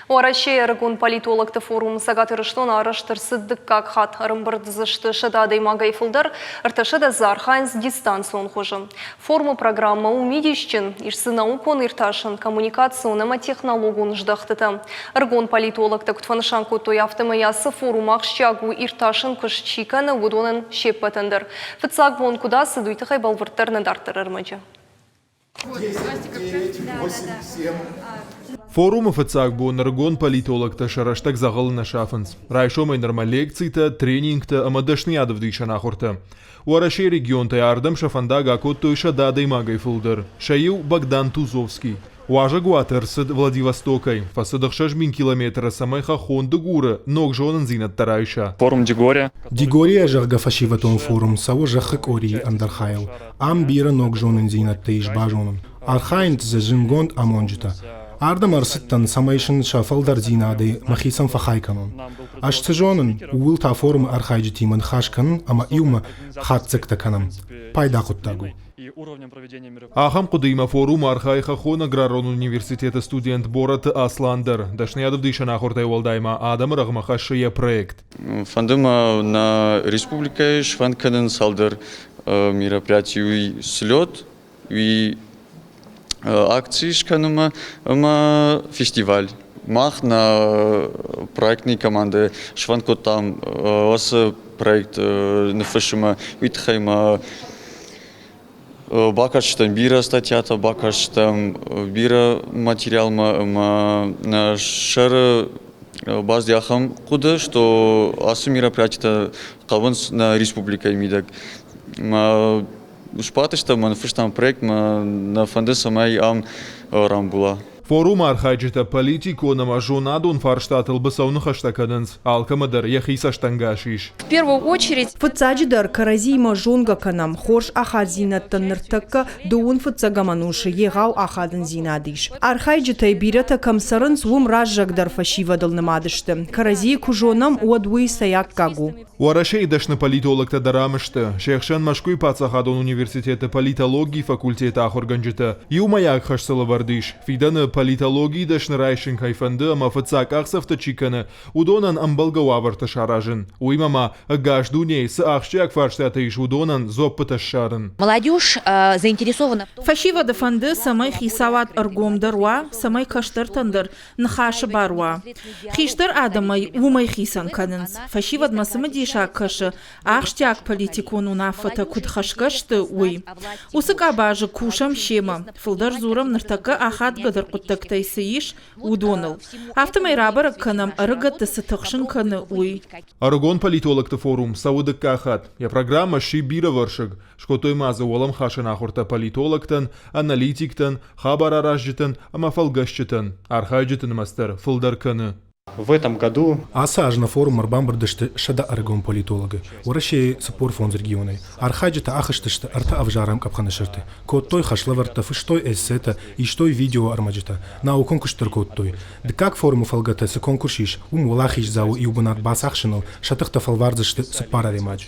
Уӕрӕсейы ӕрыгон политологты форум Цӕгат Ирыстоны арӕзт ӕрцыд дыккаг хатт. Ӕрӕмбырд дзы сты 100 адӕймагӕй фылдӕр, 300 дзы архайынц дистанцион хуызы. Форумы программӕ у мидисджын, ис дзы наукон иртасӕн, коммуникацион ӕмӕ технологон здӕхтытӕ. Ӕрыгон политологтӕ куыд фӕнысан кодтой, афтӕмӕй ацы форум ахсджиаг у иртасӕн куыст чи кӕны, уыдонӕн се ппӕтӕн дӕр. Фыццаг бон куыд ацыд, уый тыххӕй бӕлвырддӕр нӕ дарддӕр ӕрмӕджы. Форумы фыццаг бон ӕрыгон политологтӕ сӕ рӕстӕг дзӕгъӕлы нӕ сафынц. Райсомӕй нырмӕ лекцитӕ, тренингтӕ ӕмӕ дӕсныйадӕвдисӕн ахуыртӕ. Уӕрӕсейы регионтӕй ардӕм сӕ фӕндаг акодтой 100 адӕймагӕй фылдӕр. Сӕ иу Богдан Тузовский. Уазӕгуаты ӕрцыд Владивостокӕй. Фӕцыд 6000 километры, цӕмӕй хӕххон Дыгуры ног зонындзинӕдтӕ райса. Форум Дигория. Дигория, зӕгъгӕ, фӕсивӕдон форум цӕуы зӕххы къорийы ӕндӕр хайыл. Ам бирӕ ног зонындзинӕдтӕ ис базонын. Архайынц дзы зынгонд амонджытӕ. Ардӕм ӕрцыдтӕн, цӕмӕй сын сӕ фӕлтӕрддзинадӕй мӕхицӕн фӕхай кӕнон. Ӕз цы зонын, ууыл та форумы архайджытимӕ ныхас кӕнын ӕмӕ иумӕ хатдзӕгтӕ кӕнӕм. Пайда хъуыддаг у. Ахӕм хъуыдыимӕ форумы архайы Хӕххон аграрон университеты студент Бораты Аслан дӕр. Дӕсныйадӕвдисӕн ахуыртӕй уӕлдай ма адӕмы рӕгъмӕ хӕссы йӕ проект. Фӕнды мӕ нӕ республикӕйы сфӕнд кӕнын цалдӕр мероприятий уый слет, уый акци скӕнынмӕ ӕмӕ фестиваль. Мах нӕ проектный командӕ сфӕнд кодтам ацы проект ныффыссынмӕ, уый тыххӕй ма бакастыстӕм бирӕ статьятӕ, бакастыстӕм бирӕ материалмӕ ӕмӕ нӕ сӕры базди ахӕм хъуыды, что ацы мероприятитӕ хъӕуынц нӕ республикӕйы мидӕг. Мӕ сбадтыстӕм ӕмӕ ныффыстам проект, мӕ нӕ фӕнды, цӕмӕй ам рамбула. Форумы архайджытӕ политикон ӕмӕ зонадон фарстатыл быцӕу ныхӕстӕ кӕнынц, алкӕмӕ дӕр йӕхи цӕстӕнгас ис. В первую очередь Фыццаджыдӕр, кӕрӕдзиимӕ зонгӕ кӕнӕм, хорз ахаддзинӕдтӕн ныртӕккӕ дыууын фыццӕгӕм ӕнусы егъау ахадындзинад ис. Архайджытӕй бирӕтӕ кӕм цӕрынц, уым раззагдӕр фӕсивӕдыл нымад сты. Кӕрӕдзийы куы зонӕм, уӕд уый цӕй аккаг у? Уӕрӕсейы дӕсны политологтӕ дӕр ам сты. Се хсӕн Мӕскуыйы паддзахадон университеты политологийы факультеты ахуыргӕнджытӕ. Иумӕйаг хӕс сыл ӕвӕрд ис, фидӕны политологийы дӕсны райсын кӕй фӕнды ӕмӕ фыццаг къахдзӕфтӕ чи кӕны, уыдонӕн ӕмбӕлгӕ уавӕртӕ саразын. Уыимӕ ма ӕгас дунейы цы ахсджиаг фарстатӕ ис, уыдонӕн дзуӕппытӕ ссарын. Молодежь заинтересована в том, Фӕсивӕды фӕнды, цӕмӕй хицауад ӕргомдӕр уа, цӕмӕй кӕстӕртӕн дӕр ныхасы бар уа. Хистӕр адӕмӕй уымӕй хицӕн кӕнынц. Фӕсивӕдмӕ цымыдисаг кӕсы, ахсджиаг политикон уынаффӕтӕ куыд хӕсгӕ сты, уый. Уыцы къабазы кусӕм семӕ, фылдӕр дзурӕм ныртӕккӕ ахадгӕдӕр хъуыддӕгтӕй цы ис, уыдоныл. Афтӕмӕй рабӕрӕг кӕнӕм, ӕрыгӕтты цы тыхсын кӕны, уый. Ӕрыгон политологты форум цӕуы дыккаг хатт. Йӕ программӕ сси бирӕвӕрсыг. Скодтой ма дзы уӕлӕмхасӕн ахуыртӕ политологтӕн, аналитиктӕн, хабараразджытӕн ӕмӕ фӕлгӕсджытӕн. Архайджыты нымӕц дӕр фылдӕр кӕны. В этом году Ацы аз нӕ форумы ӕрбамбырд сты 100 ӕрыгон политологы Уӕрӕсейы 45 регионӕй. Архайджытӕ ахызтысты ӕртӕ ӕвзарӕн къӕпхӕны сӕрты, кодтой хӕслӕвӕрдтӕ, фыстой эссетӕ, истой видеоӕрмӕджытӕ, наукон куыст дӕр кодтой. Дыккаг форумы фӕлгӕты цы конкурс ис, уым уӕлахиздзауы иу бынат бацахсыныл сӕ тыхтӕ фӕлвардзысты цыппар адӕймаджы.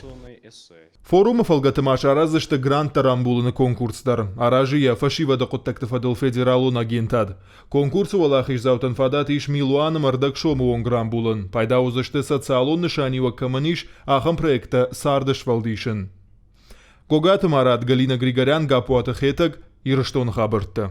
Форумы фӕлгӕты ма сараздзысты гранттӕ рамбулыны конкурс дӕр. Аразы йӕ фӕсивӕды хъуыддӕгты фӕдыл федералон агентад. Конкурсы уӕлахиздзаутӕн фадат ис милуан ӕмӕ ӕрдӕг сомы онг рамбулын. Пайда уыдзысты социалон нысаниуӕг кӕмӕн ис, ахӕм проекттӕ царды сфӕлдисын. Гогаты Марат, Галина Григорян, Гаппуаты Хетӕг, Ирыстоны хабӕрттӕ.